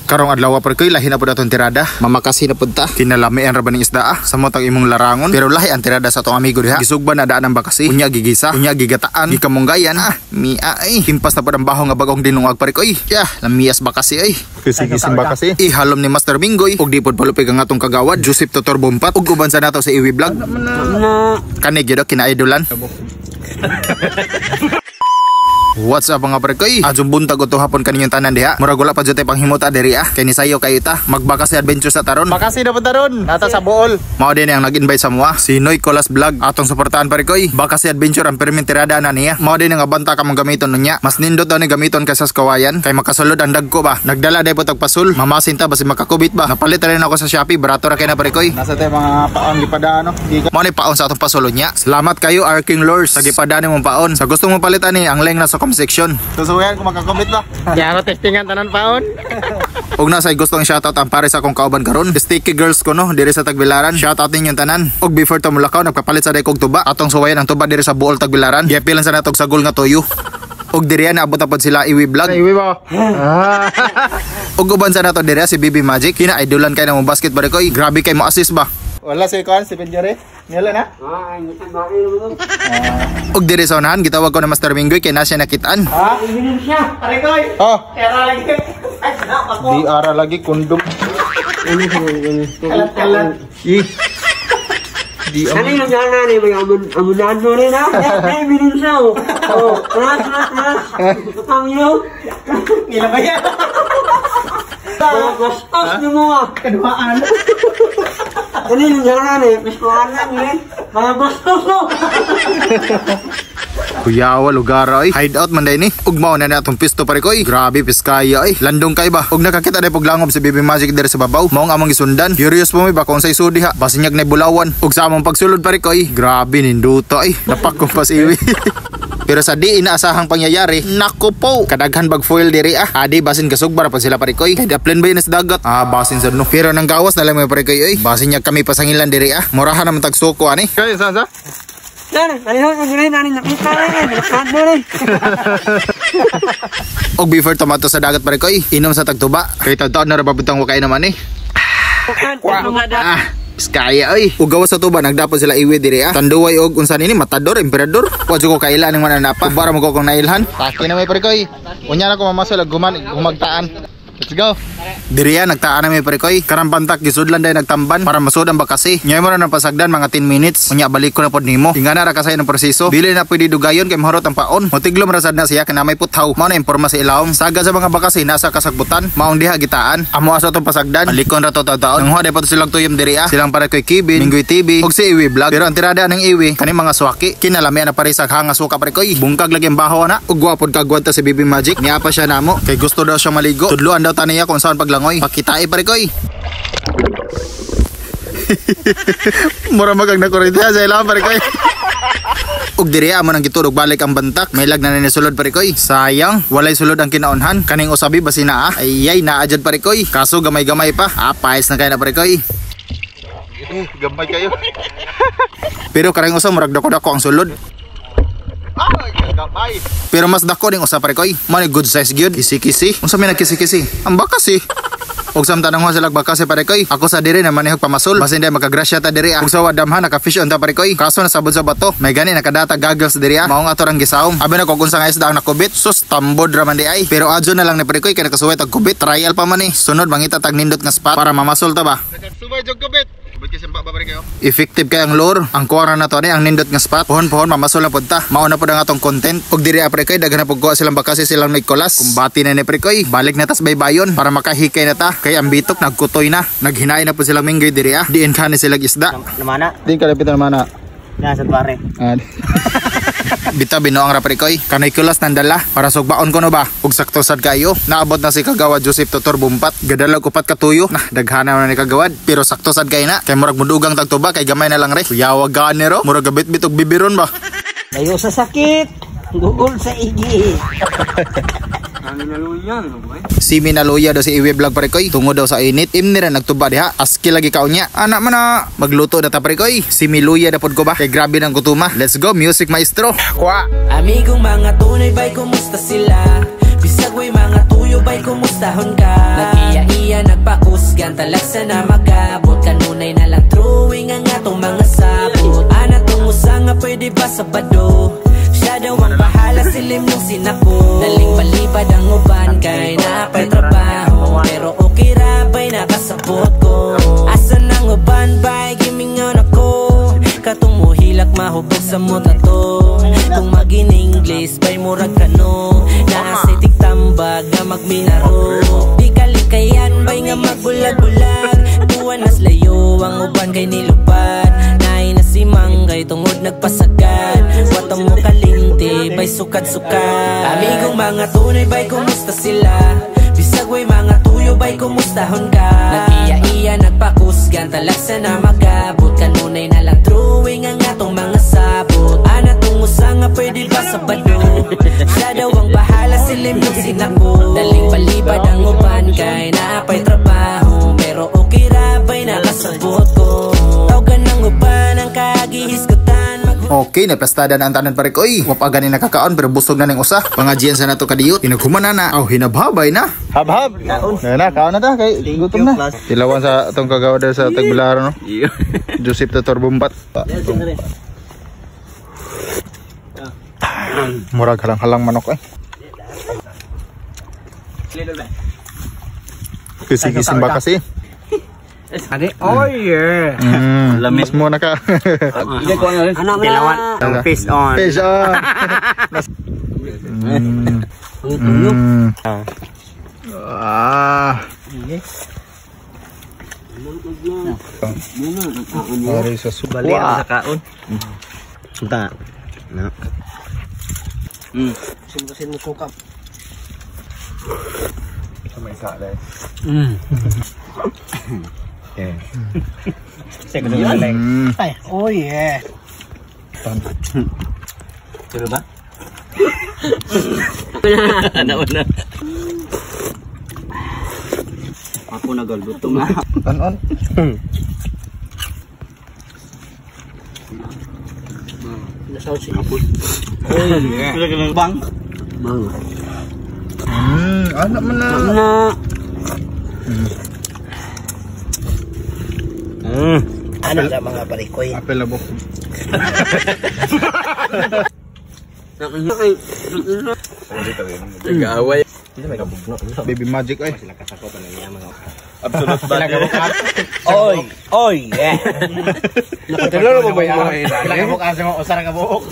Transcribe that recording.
Karong adlaw par koy, lahi na pud atong tirada. Mamakasi na pud ta. Kinalamian ra ba ning isda ah. Samot ang imong larangon. Pero lahi ang tirada sa atong amigo diha. Gisugba na daan ang bakasi. Unya gigisa, unya gigataan, gikamunggayan ah. Mia ay. Himpas na pud ang baho nga bagong dinungag pare koy. Yeah, lamias bakasi ay. Kisi-kising bakasi. Ihalom ni Master Minggoy ug di pod palupig ang atong kagawad Joseph Totor Bompat ug uban sa nato sa Iwi Vlog. Kani gyud kinaidolan. What's up mga pre koy? Adjong buntag to hapon kaninyong tanan diha. Murag wala pa jud tay panghimuta diri ah. Kay ni sayo kayo ta. Magbakasi adventure sa taron. Bakasi na po taron. Nata sa Bool. Mao din ang nag-invite sa mua. Si Noy Colas Vlog. Atong suportahan pare koy. Bakasi adventure ang perming tirada na niya. Mao din ang abanta ka mong gamiton nunya. Mas nindot daw ni gamiton kaysa sa kawayan. Kay makasulod ang dagko ba. Nagdala day po tag pasul. Mamasin ta basi makakubit ba. Napalit rin ako sa Shopee. Barato ra kay na pare koy. Nasa tayo mga paon gipada ano. Mao ni paon sa atong pasulod niya. Salamat kayo Arking Lures sa gipadaan mong paon. Sa gusto mo palitan ni ang link na sa comment section. Susuwayan kung makakomit ba. Yaro testingan tanan paon. Ug na say gustong shoutout ang pare sa akong kauban karon. Sticky girls ko no diri sa Tagbilaran. Shoutout ninyong tanan. Ug before ta mulakaw nagpapalit sa day kog tuba. Atong suwayan ang tuba diri sa Buol Tagbilaran. Giapilan sa natog sagol nga tuyo. Ug diri naabot na pod sila Iwi Vlog. Iwi ba? Ug uban sa nato diri si BB Magic. Kina idolan kay nang basket bare koy. Grabe kay mo assist ba. Wala si Kuan, si Benjore. Nila na? Ug diri sa unahan gitawag ko na Master Minggoy kay na siya nakitaan. Ha? Oh. Era lagi. Di ara lagi kondom. Kalat-kalat. Ih. Di Ano yung gana ni may amunan mo rin ha? Ay, bilin siya oh. Oh, ras, ras, ras. Ang yun. Nila ba yan? Mga bastos ni mo ah. Kaduhaan. Ano yung gana ni? Piskuhan lang rin. Mga bastos no. Kuyawa lugar ay hideout man day ni. Ug mao na atong pisto pare koy. Grabe piskaya ay. Landong kay ba. Ug nakakita day puglangob si BB Magic diri sa babaw. Mao ang among gisundan. Curious po mi ba kung say sudi ha. Basinyag na bulawan. Ug sa among pagsulod pare koy. Grabe ninduto ay. Napakumpas iwi. Pero sa di inaasahang pangyayari, nako po, kadaghan bag foil diri ah. Adi basin kasugbar pa sila pare koy. Kay daplen ba yun sa dagat? Ah, basin sad no. Pero nang gawas na lang may pare koy oy. Basin niya kami pasangilan diri ah. Murahan naman tagsuko ani. Kaya sa sa? Sir, ano yung gana ni? Nakita rin. Nakita rin. Og before tomato sa dagat pare koy, inom sa tagtuba. Kay taon na ra babutang wakay naman eh. Ah, Skaya oy. Ug gawas sa tuba nagdapon sila iwi diri ah. Tanduay og unsa nini matador, emperador. Wa jud ko kaila ning mananapa. Bara mo ko kong nailhan. Taki na may pare koy. Unya na ko mamasol ag guman humagtaan. Let's go. Diri ah, nagtaan na may pare koy. Karambantak gisudlan day nagtamban para masud ang bakasi. Nya mo na nang pasagdan mga 10 minutes. Unya balik ko na pod nimo. Ingana ra kasay ng proseso. Dili na pwede dugayon kay mahurot ang paon. Motiglom ra sad na siya kay na may puthaw. Mao na imporma sa ilawom. Saga sa mga bakasi nasa kasagbutan. Maong diha gitaan. Amo asa tong pasagdan. Balikon ra to taon. Nanghuha day pa to silang tuyom diri ah. Silang pare koy Kevin, Minggoy TV, ug si Iwi Vlog. Pero ang tirada ng Iwi kani mga swaki. Kinalamian na pare sa hanga suka pare koy. Bungkag lagi ang baho na. Ug gwapod kagwanta si BB Magic. Niya pa siya namo. Kay gusto daw siya maligo. Tudloan daw taniya kung saan paglangoy. Pakitai pare koy. Mura magang nakurente sa ilang pare koy. Ug diri amo nang gitulog balik ang bantak. May lag na nisulod pare koy. Sayang, walay sulod ang kinaunhan. Kaning usabi basi naa. Ay naa jud pare koy. Kaso gamay-gamay pa. Ah, paes na kay na pare koy. Gamay kayo. Pero karang usa murag dako-dako ang sulod. Ay, gamay. Pero mas dako ning usa pare koy. Mao ni good size gyud. Kisi-kisi. Unsa may nagkisi-kisi? Ang bakasi. Ug samtang nanghuha sila bakasi pare koy. Ako sa diri na manihog pamasul. Basin di makagrasya ta diri ah. Ug sa wadamhan naka fish on ta pare koy. Kaso nasabod sa bato. May gani nakadata goggles diri ah. Maong ato rang gisaom. Abi na kog unsa nga isda ang nakubit. Sus tambod ra man di ay. Pero adyo na lang ni pare koy kay nakasuway tag kubit. Trial pa man ni. Sunod mangita tag nindot nga spot para mamasol ta ba. Nakasubay jog kubit. Kubit kay simba ba pare kayo? Effective kay ang lure. Ang kuha na to ni ang nindot nga spot. Pohon-pohon mamasol na pud ta. Mao na pud ang atong content. Ug diri apre koy daghan na pud kuha silang bakasi silang Nicolas. Kumbati na ni pre koy. Balik na tas baybayon para makahikay na ta. Kay ang bitok nagkutoy na. Naghinay na pud silang Minggoy diri ah. Diin ka ni silang isda. Namana? Din kalapit na mana. Na sa pare. Ah. Bita binuang ra pre koy. Kanay Nicolas nandala para sugbaon ko no ba. Ug sakto sad kayo. Naabot na si Kagawa Joseph Totor Bumpat. Gadalag upat katuyo. Nah, daghana na ni Kagawad. Pero sakto sad kay na. Kay murag mudugang tagtuba kay gamay na lang re. Kuyawa gani ro. Murag gabit-bit og bibiron ba. Layo sa sakit. Gugol sa igi. Si Minaluya daw si Iwi Vlog pare koy. Tungod daw sa init. Imni ra nagtuba diha. Aski lagi kaon niya. Anak man na magluto na ta pare koy. Si Miluya na pod ko ba. Kay grabe ng gutuma. Let's go music maestro. Kwa. Amigong mga tunay ba'y kumusta sila? Bisag way mga tuyo ba'y kumustahon ka? Nag-iya-iya Talaksa na magabot. Kanunay na lang drawing ang atong mga sabot. Ana tong usa nga pwede ba Sabado? Siya daw ang bahala, silim nung sinako. Daling palipad ang uban kay napay trabaho. Pero okay ra bay nakasabot ko. Asa nang uban bay gimingon ako. Katong muhilak mahubog sa mota to. Kung magin English bay murag kano. Naa say tigtambag nga magminaro. Di kalikayan bay nga magbulag-bulag. Tuwan nas layo ang uban kay nilupad. Naay na si Manggay tungod nagpasagad. Watang mo kalinti bay sukad-sukad. Amigong mga tunay bay kumusta sila? Bisag way mga tuyo bay kumustahon ka? Nag-iya-iya nagpakusgan talaksa na magabot. Kanunay na lang drawing ang atong mga sabot. Ana tong usa nga pwede ba Sabado? Siya daw ang bahala silim nung sinako. Daling palipad ang uban kay naapay trabaho. Pero okay ra bay nakasabot ko. Tawgan ng uban ang kagihisgutan. Okay, naplastada na ang tanan pare ko. Oy, wapa gani nakakaon pero busog na ning usa. Pangajian sa nato kadiyot. Hinaghuman na na. Aw, hinabhabay na. Habhab. Na na, kaon na ta kay gutom na. Tilawan sa atong kagawa dahil sa tagbilaro no. Joseph Tator Bumbat. Murag halang-halang manok eh. Kisi-kising ba kasi? Oh yeah. Mas muna ka. Tilawan. Fish on. Fish on. Ah. Ari sa Bali ang sa kaon. Ta. No. Ay, oh yeah. Pero ba? Nauna. Ako nagalgutom na. Anon. Bang. Anak man na. Na. Ano sa mga parikoy? Apel labok. Nag-aaway. Baby magic ay. Oy, oy, yeah. Nakatulog mo ba yung mga? Kinakabukas mo usara ka buok.